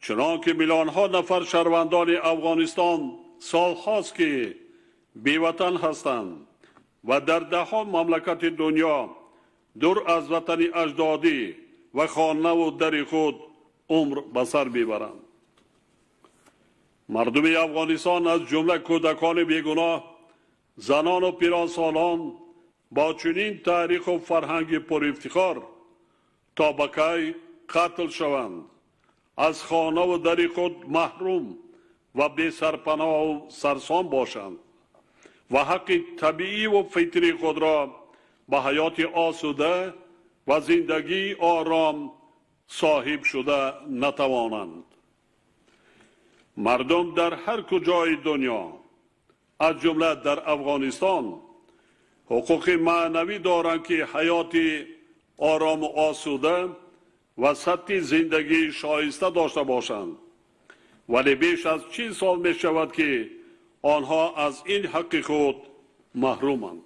Чунон ки миллионҳо нафар шаҳрвандони Афғонистон солҳост ки беватан ҳастанд ва дар даҳҳо мамлакати дунё дур аз ватани аҷдодӣ ва хонаву дари худ умр ба сар мебаранд. Мардуми Афғонистон, аз ҷумла кӯдакони бегуноҳ, занон ва пиронсолон, бо чунин таърих ва фарҳанги пурэфтихор то ба кай қатл шаванд, аз хонаву дари худ маҳрум ва бесарпаноҳ ва сарсон бошанд ва ҳаққи табиӣ ва фитрии худро ба ҳаёти осуда ва зиндагии ором соҳиб шуда натавонанд. Мардум дар ҳар куҷои дунё, аз ҷумла дар Афғонистон, ҳуқуқи маънавӣ доранд, ки ҳаёти ором ва осуда ва сатҳи зиндагии шоиста дошта бошанд, вале беш аз 40 сол мешавад, ки онҳо аз ин ҳаққи худ маҳруманд.